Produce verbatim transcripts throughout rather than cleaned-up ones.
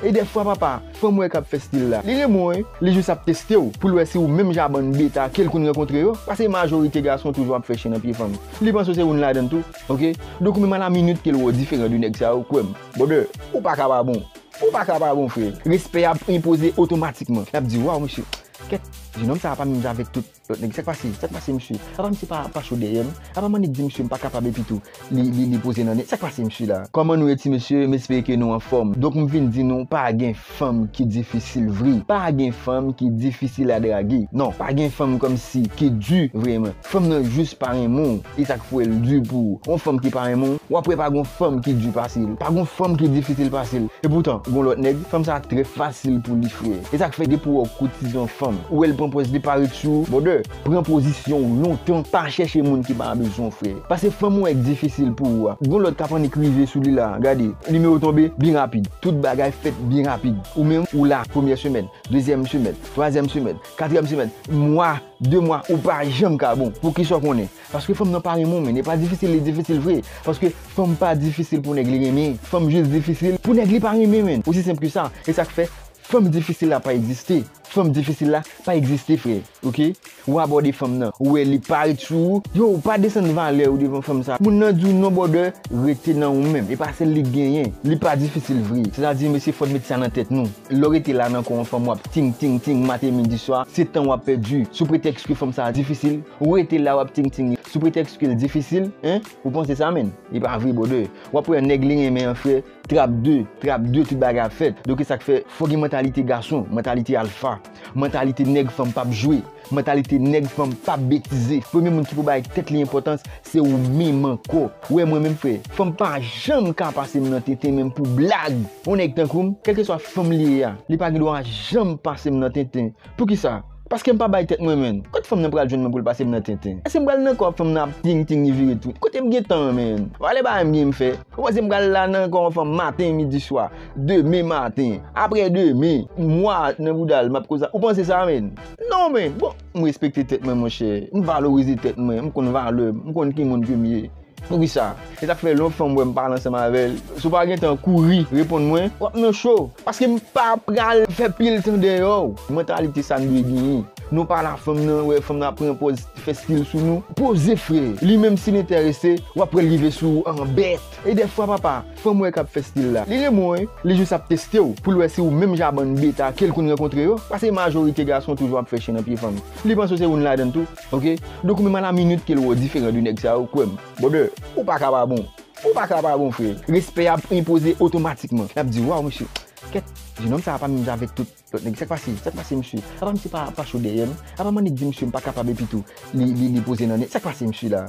E dèfwa, papa, fanm ou wè k ap fè stil la, li renmen w, wi. Li jis ap teste w pou l wè si ou menm jan a bann beta ke l konn rankontre yo. Paske majorite gason toujou ap fè chen nan pye fanm. Li panse w se youn ladan tou, oke? Donk ou menm a la minit ke l wè w diferan de nèg sa yo, kwè m, brother, ou pa ka pa bon. Ou pa ka pa bon, frè. Respè ap enpoze otomatikman. L ap di, waw, mesye, kèt, jenòm sa a pa menm jan avèk tout lòt nèg. Sa k pase? Sa k pase, mesye? Apa misye pa, pa cho dèyè m? Apa m annik di misye m pa kapab epi tou li, li, li poze nan nèt? Sa k pase, mesye la? Kòman nou ye, ti mesye? M espere ke nou anfòm. Donk, m vin di nou, pa gen fanm ki difisil vre. Pa gen fanm ki difisil a drage. Non, pa gen fanm kòmsi ki di vreman. Fanm nan jis pa renmen w. E sa k fè l di pou w. Yon fanm ki pa renmen w, w ap wè pa gon fanm ki di pase l. Pa gon fanm ki difisil pase l. Epoutan, gon lòt nèg, fanm sa trè fasil pou li, frè. E sa k fè depi w wè w koutize yon fanm, ou wè l pran pòz li parèt sou ou, brother, pran pozisyon w lontan, pa chèche moun ki pa bezwen w, frè. Paske fanm ou wè k difisil pou ou a, gon lòt k ap annik rive sou li la, gade, nimewo tonbe byen rapid, tout bagay fèt byen rapid. Ou menm, ou la, premyè semèn, dezyèm semèn, twazyèm semèn, katriyèm semèn, mwa, de mwa, ou pa janm ka bon. Poukisa w konnen? Paske fanm nan pa renmen w, men. E pa difisil, li difisil vre. Paske fanm pa difisil pou nèg li renmen. Fanm jis difisil pou nèg li pa renmen, men. Osi senp ke sa. E sa k fè fanm difisil la pa egziste. Fanm difisil la pa egziste, frè. Oke? Ou abòde fanm nan. Ou wè li parèt sou ou. Yo, ou pa desann valè ou devan fanm sa. Moun nan di w non, brother, rete nan ou menm. E pa sèl li k genyen. Li pa difisil vre. Sètadi, mesye, fò n met sa nan tèt nou. Lè w rete la nan kò yon fanm, w ap ting, ting, ting, maten, midi, swa, se tan w ap pèdi. Sou pretèks ke fanm sa a difisil, ou rete la, w ap ting, ting. Sou pretèks ke l difisil, en? Ou panse sa, menn? E pa vre, brother. W ap wè nèg li renmen an, frè, trap de, trap de, tout bagay ap fèt. Donk, e sa k fè, fò gen mantalite gason, mantalite alfa, mantalite nèg fanm p ap jwe, mantalite nèg fanm p ap betize. Premye moun ki pou bay tèt li enpòtans, se ou menm ankò. Ou wè mwen menm, frè, fanm pa janm ka pase m nan tenten, menm pou blag. Yon nèg tankou m, kèlkeswa fanm li ye a, li pa gen dwa janm pase m nan tenten. Poukisa? Paske m pa bay tèt mwen, menn. Kote fanm nan pral jwenn mwen pou l pase m nan tenten? Èske m pral nan kò fanm nan ap ting ting li vire tou? Kote m gen tan an, menn? Pale bagay m gen m fè. Ou panse m pral la nan kò yon fanm maten, midi, swa, demen maten, apre demen, mwa nan bouda l, m ap koze a. Ou panse sa, menn? Non, menn. Bon, m respekte tèt mwen, monchè. M valorize tèt mwen. M konn valè m. M konn ki moun ke m ye. Poukisa? E sa k fè lè yon fanm wè m pale ansanm avè l, si w pa gen tan kouri reponn mwen, w ap nan cho. Paske m pa pral fè pil tan dèyè w. Mantalite sa n dwe genyen. Nou pale a fanm nan, wè fanm nan ap pran pòz, fè stil sou nou. Poze, frè. Li menm si l enterese, w ap wè l rive sou ou an bèt. E dèfwa, papa, fanm ou wè k ap fè stil la, li renmen w, wi. Li jis ap teste w pou l wè si ou menm jan a bann beta ke l konn rankontre yo. Paske majorite gason toujou ap fè chen nan pye fanm. Li panse w se youn ladan tou, oke? Donk ou menm a la minit ke l wè w diferan de nèg sa yo, kwè m, brother, ou pa ka pa bon. Ou pa ka pa bon, frè. Respè ap enpoze otomatikman. L ap di, waw, mesye, kèt, jenòm sa a pa menm jan avèk tout lòt nèg. Sa k pase? Sa k pase, mesye? Apa misye pa, pa cho dèyè m? Apa m annik di misye m pa kapab epi tou li, li, li poze nan nèt? Sa k pase, mesye la?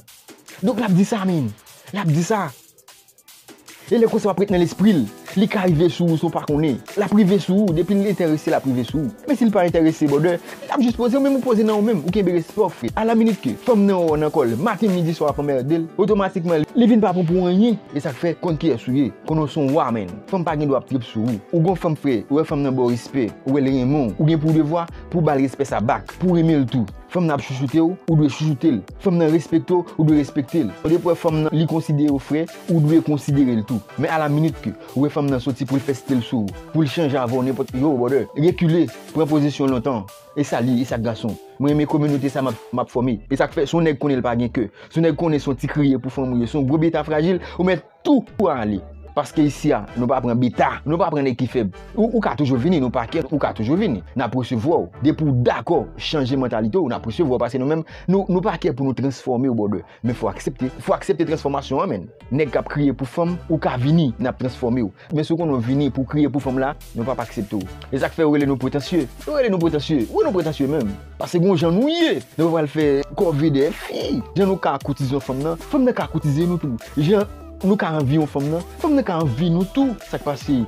Donk l ap di sa, menn. L ap di sa. E lè konsa w ap ret nan lespri l. Li ka rive sou ou san w pa konnen. L ap rive sou ou. Depi l enterese, l ap rive sou ou. Men si l pa enterese, brother, l ap jis poze, ou menm ou poze nan ou menm. Ou kenbe respè w, frè. A la minit ke fanm nan wè w nan kò l, maten, midi, swa, w ap anmède l, otomatikman, li vin pa pran pou anyen. E sa k fè, konn kiyès ou ye. Konnen w se yon wa, menn. Fanm pa gen dwa ap trip sou ou. Ou gon fanm, frè, ou wè fanm nan ba w respè, ou wè l renmen w, ou gen pou w devwa pou w ba l respè sa back, pou w renmen l tou. Fanm nan ap chouchoute w, ou dwe chouchoute l. Fanm nan respekte w, ou dwe respekte l. Depi w wè fanm nan, li konsidere w frè, ou dwe konsidere l tou. Men a la minit ke ou wè fanm nan soti pou l fè stil sou ou, pou l chanje avè w nenpòt, yo, brother, rekile, pran pozisyon lontan. E sa li, e sa gason. Mwen renmen kominote sa m ap, m ap fòme. E sa k fè, si yon nèg konnen l pa gen kè, si yon nèg konnen se yon ti kriye pou fanm ou ye, se yon gwo beta frajil, ou mèt tou pou ale. Paske isi a, nou pa pran beta, nou pa pran nèg ki fèb. Ou, ou ka toujou vini, nou pa kè, ou ka toujou vini. N ap resevwa w. Depi w dakò chanje mantalite w, n ap resevwa w, paske nou menm, nou, nou pa kè pou nou transfòme w, brother. Men fò aksepte, fò aksepte transfòmasyon an, menn. Nèg k ap kriye pou fanm, ou ka vini, n ap transfòme w. Men si w konnen w vini pou w kriye pou fanm la, nou p ap aksepte w. E sa k fè yo rele nou pretansye. Yo rele nou pretansye. Wi, nou pretansye menm. Paske gon jan nou ye. Nou pa pral fè kòve dèyè fi. Jan nou ka koutize yon fanm nan, fanm nan ka koutize nou tou. Jan nou ka anvi yon fanm nan, fanm nan ka anvi nou tou. Sa k pase?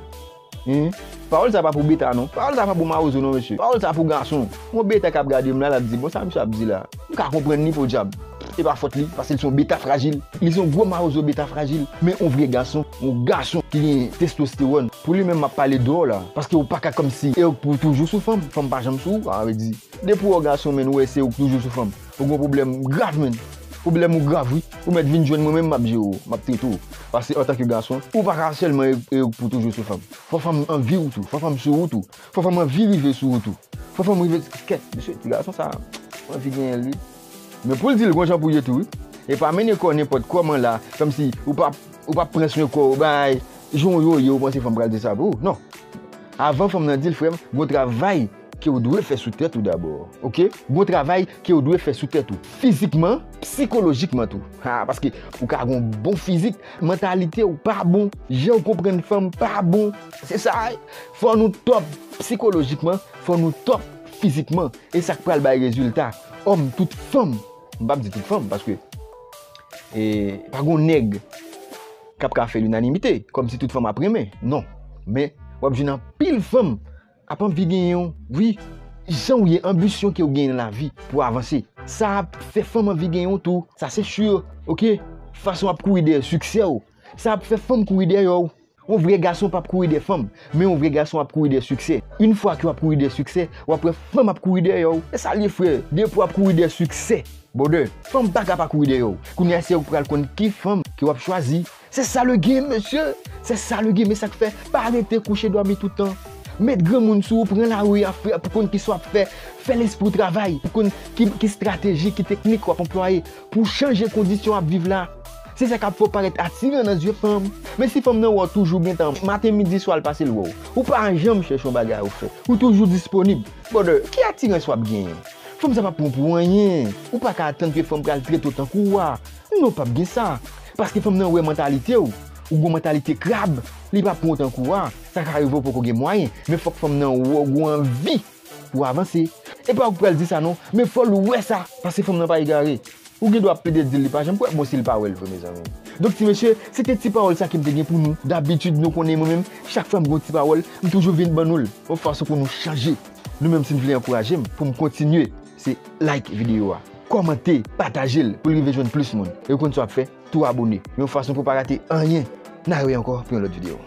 Hein? Pawòl sa pa pou beta non. Pawòl sa pa pou mawozo non, mesye. Pawòl sa pou gason. Yon beta k ap gade m la, l ap di, bon, sa misye ap di la? M ka konprann li, podyab. E pa fòt li, paske li se yon beta frajil. Li se yon gwo mawozo beta frajil. Men yon vrè gason, yon gason ki gen testostewòn. Pou li menm, m ap pale de w la. Paske ou pa ka kòmsi e ou k pou toujou sou fanm. Fanm pa janm sou ou, sa vle di. Depi w wè w gason, menn, ou wè se ou k toujou sou fanm, ou gon pwoblèm grav, menn. Pwoblèm ou grav, wi. Ou mèt vin jwenn mwen menm, m ap jere w, m ap trete w. Paske antanke gason, ou pa ka sèlman e, e pou toujou sou fanm. Fò fanm anvi w tou, fò fanm sou ou tou, fò fanm anvi rive sou ou tou. Fò fanm rive, kèt, mesye, ti gason sa, m anvi genyen l, wi. Men pou l di l gon jan pou ye tou, wi. E pa mennen kò nenpòt kòman la, kòmsi ou pa, ou pa pran swen kò w, bay, jan w yo ye, ou panse fanm pral di sa pou ou. Non. Avan fanm nan di l, frè m, gon travay ke w dwe fè sou tèt ou dabò. Oke? Gon travay ke w dwe fè sou tèt ou. Fizikman, sikolojikman tou. Ha, paske ou ka gon bon fizik, mantalite w pa bon, jan w konprann fanm pa bon. Se sa, fò nou top sikolojikman, fò nou top fizikman. E sa k pral bay rezilta. Òm, tout fanm, m p ap di tout fanm, paske e, pa gon nèg k ap ka fè linanimite, kòmsi tout fanm ap renmen. Non. Men, w ap jwenn anpil fanm ap anvi genyen w, wi. Jan w ye, anbisyon ke w genyen nan lavi pou avanse. Sa ap fè fanm anvi genyen w tou, sa se si, oke? Fason w ap kouri dèyè siksè w, sa ap fè fanm kouri dèyè w. Yon vrè gason p ap kouri dèyè fanm, men yon vrè gason ap kouri dèyè siksè. Yon fwa ke w ap kouri dèyè siksè, w ap wè fanm ap kouri dèyè w. E sa l ye, frè, depi w ap kouri dèyè siksè, brother, fanm pa ka pa kouri dèyè w. Kounye a, se ou k pral konn ki fanm ke w ap chwazi. C'est ça le game, mesye. C'est ça le game. E sa k fè, pa rete kouche dòmi tout tan. Met granmoun sou ou, pran lari a, frè, pou konn kisa w ap fè. Fè lespri w travay, pou konn ki, ki estrateji, ki teknik w ap anplwaye pou w chanje kondisyon w ap viv la. Se sa k ap fè w parèt atiran nan zye fanm. Men si fanm nan wè w toujou gentan, maten, midi, swa, l pase, l wè w, ou pa janm chèche yon bagay ou fè. Ou toujou disponib. Brother, ki atirans w ap genyen? Fanm sa p ap pran w pou anyen. Ou pa ka atann ke fanm pral trete w tankou wa. Non, p ap gen sa. Paske fanm nan wè mantalite w. Ou gon mantalite krab. Li p ap pran w tankou wa. Sa ka rive w poko gen mwayen. Men fòk fanm nan wè w gon anvi pou w avanse. E pa ou k pral di sa non. Men fò l wè sa. Paske fanm nan pa egare. Ou gen dwa ap plede di l, li pa janm kwè. Bon, si l pa wè l vre, mezanmi. Donk, ti mesye, se te ti pawòl sa ke m te gen pou nou. Dabitid, nou konnen mwen menm, chak fwa m gen yon ti pawòl, m toujou vin ban nou l. Yon fason pou nou chanje. Nou menm, si n vle ankouraje m pou m kontinye, se like videyo a, kòmante, pataje l pou l rive jwenn plis moun. E ou konn sa w ap fè? Tou abone. Yon fason pou w pa rate anyen. N a rewè ankò pou yon lòt videyo.